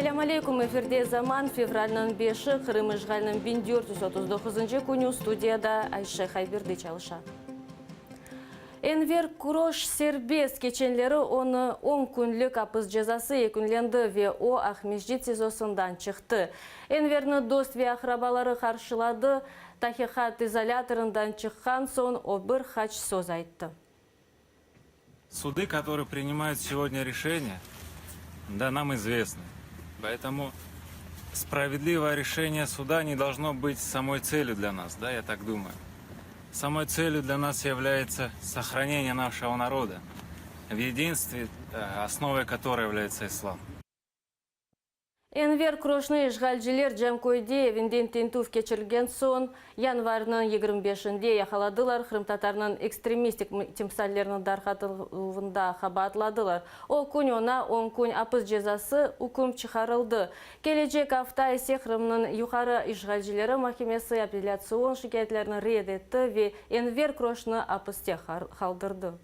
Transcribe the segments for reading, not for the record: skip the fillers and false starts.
Selâm aleyküm, efirde Zaman, fevralniñ beşi, Qırım işğaliniñ 1439-ncı künü, studiyada Ayşe Haybirdi çalışa. Enver Kroş serbest, keçenleri onı on künlik apis cezası yekünlendi ve o Aqmescit SİZOsından çıqtı. Enverni dost ve aqrabaları qarşıladı, taqiqat izolâtorından çıqqan soñ o bir qaç söz ayttı. Суды, которые принимают сегодня решения, да, нам известны. Поэтому справедливое решение суда не должно быть самой целью для нас, да, я так думаю. Самой целью для нас является сохранение нашего народа в единстве, э, основой которой является ислам. Enver Kroşnı işğalciler Canköyde evinden tintüv keçirilgen soñ, yanvarniñ 25-inde yaqaladılar, qırımtatarnıñ ekstremistik timsallerni darqatıluvında qabaatladılar. O kün oña on kün apis cezası üküm çıqarıldı. Kelecek afta ise Qırımnıñ Yuqarı işğalcileri mahkemesi apellâtsion şikâyetlerni red etti ve Enver Kroşnı apiste qaldırdı.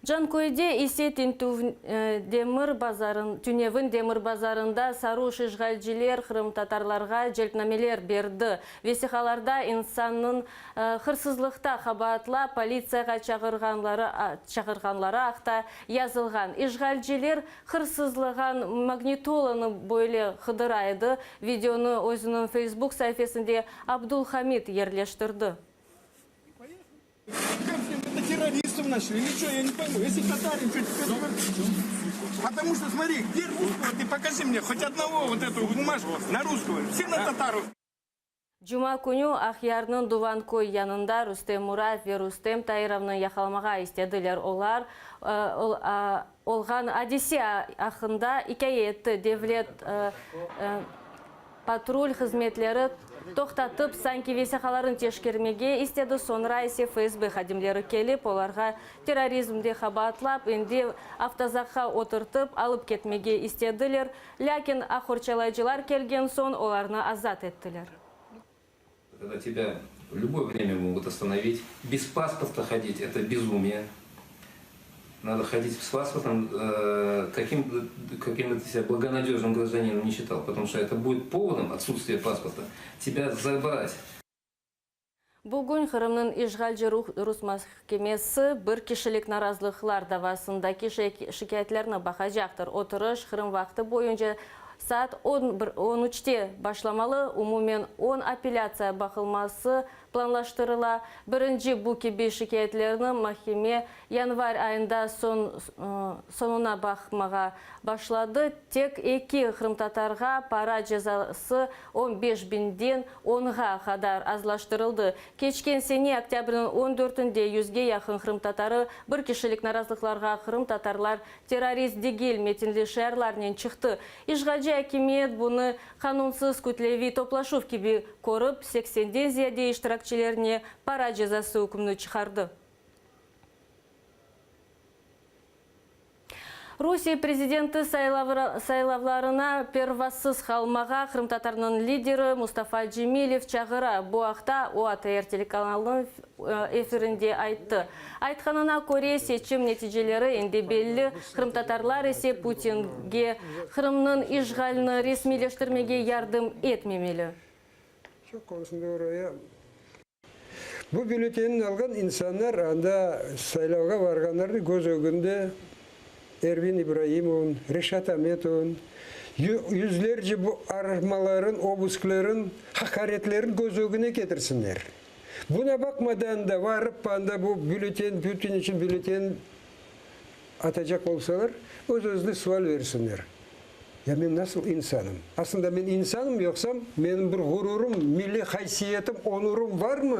Canköyde ise tintüv demir bazarın, tünevin demir bazarında saruş işğalciler qırımtatarlarğa celpnameler berdi. Vesiqalarda insannıñ hırsızlıqta qabaatlap politsiyağa çağırğanları çağırğanları aqta yazılğan. İşğalciler hırsızlağan magnitolanı böyle qıdıra edi. Videonı özüniñ Facebook saifesinde Abdulhamid yerleştirdi. Cuma künü Aqyarnıñ Duvanköy yanında Rustem Murayev ve Rustem Tairovnı yaqalamağa istediler. Olar olğan adise aqqında ikâye etti. Devlet patrul hızmetleri toqtatıp, sanki vesiqalarını teşkermege istedi, soñra ise FSB hadimleri kelip, olarğa terrorizmde qabaatlap, endi avtozakqa oturtıp, alıp ketmege istediler. Lâkin aq qorçalayıcılar kelgen soñ olarnı azat ettiler. Когда тебя в любое время могут остановить, без паспорта ходить, это безумие. Надо ходить с паспортом, каким, каким бы ты себя благонадежным гражданином не считал, потому что это будет поводом отсутствие паспорта тебя забрать. Bugün Qırımnıñ işğalci rus mahkemesi bir kişilik narazılıqlar davasındaki şikâyetlerni baqacaqtır. Oturış Qırım vaqtı boyunca saat on bir, on üçte başlamalı, umumen on apellâtsiya baqılması planlaştırıla. Birinci bu kibi şikâyetlerni mahkeme yanvar ayında soñuna baqmağa başladı. Tek eki qırımtatarğa para cezası on beş biñden onğa qadar azlaştırıldı. Keçken sene oktâbrniñ on dörtünde yüzge yaqın qırımtatarı bir kişilik narazlıqlarğa Qırımtatarlar terrorist degil metinli şiarlarnen çıqtı. İşğalci akimiyet bunı qanunsız kütleviy toplaşuv kibi körip, seksenden ziyade iştirakçilerine para cezası ükmüni çıqardı. Rusiye prezidenti saylavlarına pervasız qalmağa qırımtatarnıñ lideri Mustafa Cemilev çağıra. Bu aqta o ATR telekanalınıñ efirinde ayttı. Aytqanına köre, seçim neticeleri endi belli, qırımtatarlar ise Putinge Qırımnıñ işğalini resmiyleştirmege yardım etmemeli. Bu bülletenni alğan insanlar anda saylavğa varğanlarnı köz ögünde Ervin İbraimovnıñ, Reşat Ametovnıñ, yüzlerce bu aramaların, obusklerin, haqaretlerin köz ögüne ketirsinler. Buna baqmadan da varıp anda bu bülleten, Putin içün bülleten atacaq olsalar, öz-özüne sual bersinler, Ya men nasıl insanım? Aslında men insanım yoqsam, menim bir ğururım, milliy haysiyetim, onurım varmı?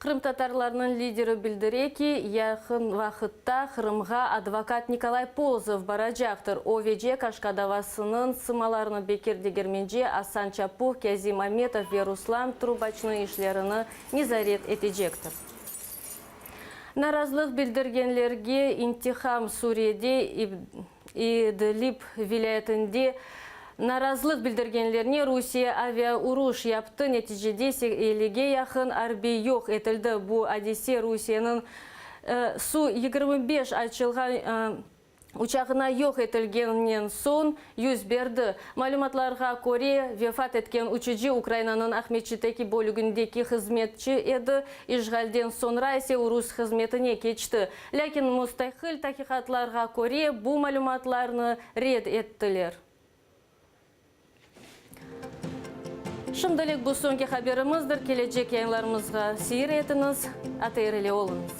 Qırımtatarlarnıñ lideri bildire ki, yaqın vaqıtta Qırımğa advokat Nikolay Polozov baracaqtır. O, Veciye Kaşka davasınıñ sımalarını Bekir Degermenci, Asan Çapuh, Kâzim Ametov ve Ruslan Trubaçnıñ işlerini nezaret etecektir. Narazılıq bildirgenlerge intiqam Suriyede İdlib vilâyetinde narazılıq bildirgenlerine Rusiye aviauruş yaptı, neticede ellige yaqın arbiy yoq etildi. Bu adise Rusiyeniñ Su 25 açılğan. Uçağına yoq etilgeninen soñ yüz berdi. Malümatlarğa köre, vefat etken uçucı Ukrainanıñ Aqmescitteki bölügindeki hızmetçi edi, işğalden soñra ise rus hızmetine keçti. Lâkin mustaqil taqiqatlarğa köre, bu malümatlarnı red ettiler. Şimdilik bu soñki haberimizdir. Kelecek yayınlarımızğa seyir etiñiz. ATR ile oluñız.